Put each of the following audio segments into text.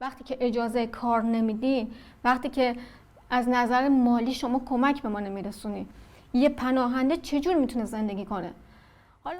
وقتی که اجازه کار نمیدین، وقتی که از نظر مالی شما کمک به ما نمیرسونی، یه پناهنده چجور میتونه زندگی کنه؟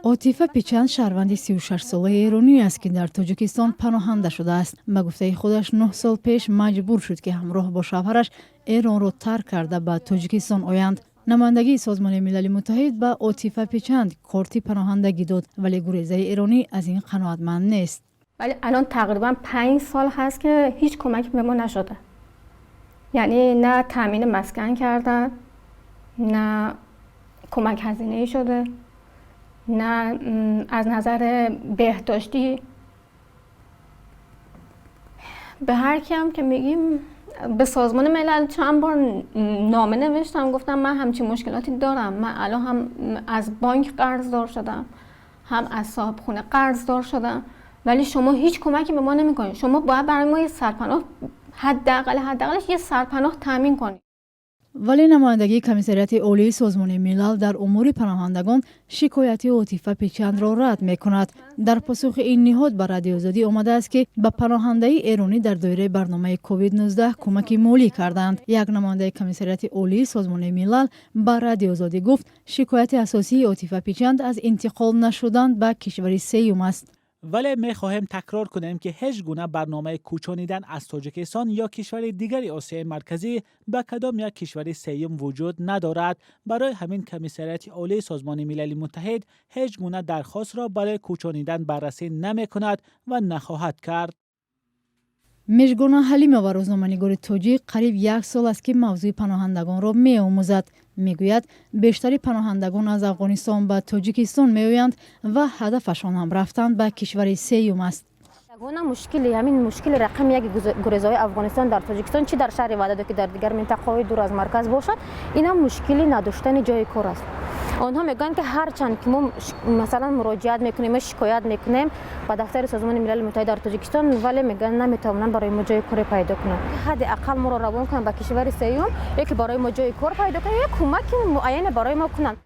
Отифа Пичанд шаҳрванди 36-солаи эронӣ аст, ки дар Тоҷикистон паноҳанда шудааст. Ба гуфтаи худаш, 9 сол пеш маҷбур шуд, ки ҳамроҳ бо шавҳараш Эронро тарк карда ба Тоҷикистон оянд. Намояндагии Созмони Милали Муттаҳид ба Отифа Пичанд корти паноҳандагӣ дод, вале гурезаи эронӣ аз ин қаноатманд нест. ولی الان تقریبا 5 سال هست که هیچ کمکی به ما نشده، یعنی نه تامین مسکن کردن، نه کمک هزینه شده، نه از نظر بهداشتی. به هر کیم که میگیم، به سازمان ملل چند بار نامه نوشتم، گفتم من همچین مشکلاتی دارم، من الان هم از بانک قرضدار شدم، هم از صاحب خونه قرضدار شدم، ولی شما هیچ کمکی به ما نمیکنید. شما باید برای ما یه سرپناه، حداقل حداقلش یه سرپناه تامین کنید. Вале намояндагии Комиссариати Олии Созмони Милал дар умури паноҳандагон шикояти Отифа Пичандро рад мекунад. Дар посухи ин ниҳод ба Радиои Озодӣ омадааст, ки ба паноҳандаи эронӣ дар доираи барномаи ковид-19 кӯмаки молӣ карданд. Як намояндаи Комиссариати Олии Созмони Милал ба Радиои Озодӣ гуфт, шикояти асосии Отифа Пичанд аз интиқол нашудан ба кишвари сеюм аст. Вале мехоҳем такрор кунем, ки ҳеҷ гуна барномаи кӯчонидан аз Тоҷикистон ё кишвари дигари Осиёи Марказӣ ба кадом як кишвари сеюм вуҷуд надорад. Барои ҳамин Комиссариати Олии Созмони Милали Муттаҳид ҳеҷ гуна дархостро барои кӯчонидан баррасӣ намекунад ва нахоҳад кард. Межгона Ҳалимова, рӯзноманигори тоҷик, қариб як сол аст, ки мавзӯи паноҳандагонро меомӯзад. Мегӯяд, бештари паноҳандагон аз Афғонистон ба Тоҷикистон меоянд ва ҳадафашон ҳам рафтан ба кишвари сеюм аст. Ягона мушкили, ҳамин мушкили рақами яки гурезаҳои Афғонистон дар Тоҷикистон, чӣ дар шаҳри Ваҳдат, ки дар дигар минтақаҳои дур аз марказ бошад, инам мушкили надоштани ҷои кор аст. Онҳо мегӯянд, ки ҳарчанд ки мо, масалан, муроҷиат мекунем ё шикоят мекунем ба дафтари Созмони Милали Муттаҳид дар Тоҷикистон, вале мегӯянд, наметавонанд барои мо ҷои коре пайдо кунанд. Ҳадди ақал моро равон кунанд ба кишвари сеюм ё ки барои мо ҷои кор пайдо кунанд ё кӯмаки муайяне барои мо кунанд.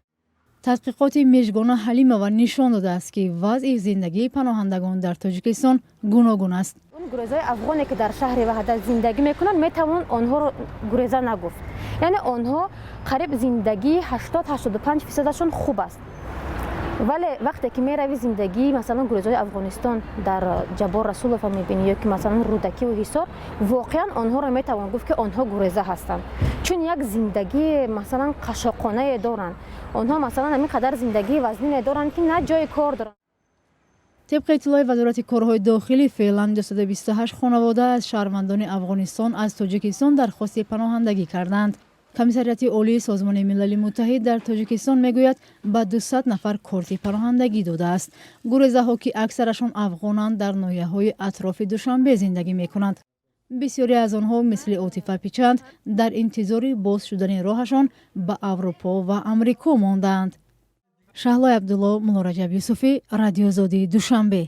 Тадқиқоти Межгона Ҳалимова нишон додааст, ки вазъи зиндагии паноҳандагон дар Тоҷикистон гуногун аст. Он гурезаҳои афғоне, ки дар шаҳри Ваҳдат зиндагӣ мекунанд, метавон онҳоро гуреза нагуфт, яъне онҳо қариб зиндагии 80-85 фисадашон хуб аст. Вале вақте ки меравӣ, зиндагии, масалан, гурезаҳои Афғонистон дар Ҷаббор Расулова мебинӣ ё ки, масалан, Рӯдакиву Ҳисор, воқеан онҳоро метавон гуфт, ки онҳо гуреза ҳастанд, чун як зиндагии, масалан, қашшоқонае доранд. Онҳо, масалан, ҳамин қадар зиндагии вазнине доранд, ки на ҷои кор доранд. Тибқи иттилои Вазорати корҳои дохилӣ, феълан 228 хонавода аз шаҳрвандони Афғонистон аз Тоҷикистон дархости паноҳандагӣ карданд. Комиссариати Олии Созмони Милали Муттаҳид дар Тоҷикистон мегӯяд, ба 200 нафар корти паноҳандагӣ додааст. Гурезаҳо, ки аксарашон афғонанд, дар ноҳияҳои атрофи Душанбе зиндагӣ мекунанд. Бисёре аз онҳо, мисли Отифа Пичанд, дар интизори боз шудани роҳашон ба Аврупо ва Амрико мондаанд. Шаҳлои Абдулло, Муллораҷаб Юсуфӣ, Радиои Озодии, Душанбе.